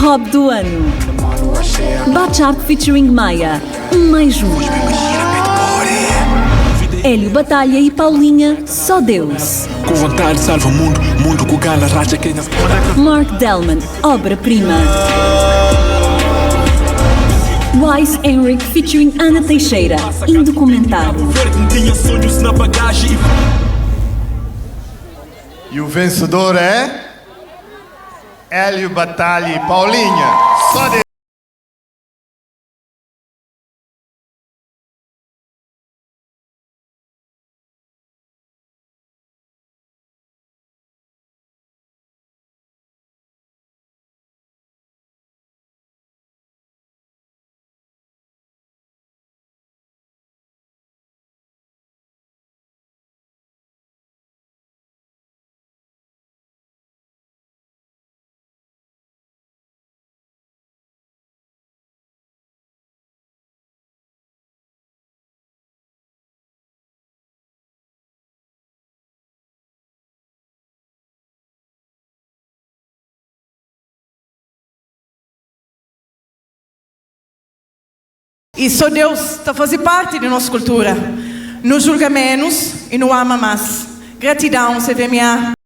Hop do Ano. Batchart featuring Maya, 1 mais 1. Hélio Batalha e Paulinha, Só Deus. Ku vontadi salva mundu, mundu ku gana ratxa kenha. Mark Delman, Obra Prima. Wise Henrik featuring Ana Teixeira, Indocumentado. E o vencedor é Hélio Batalha e Paulinha. Só Deus. I sô Deus ta faze parti di nos kultura. Nu julga ménus i nu ama más. Gratidão, CVMA!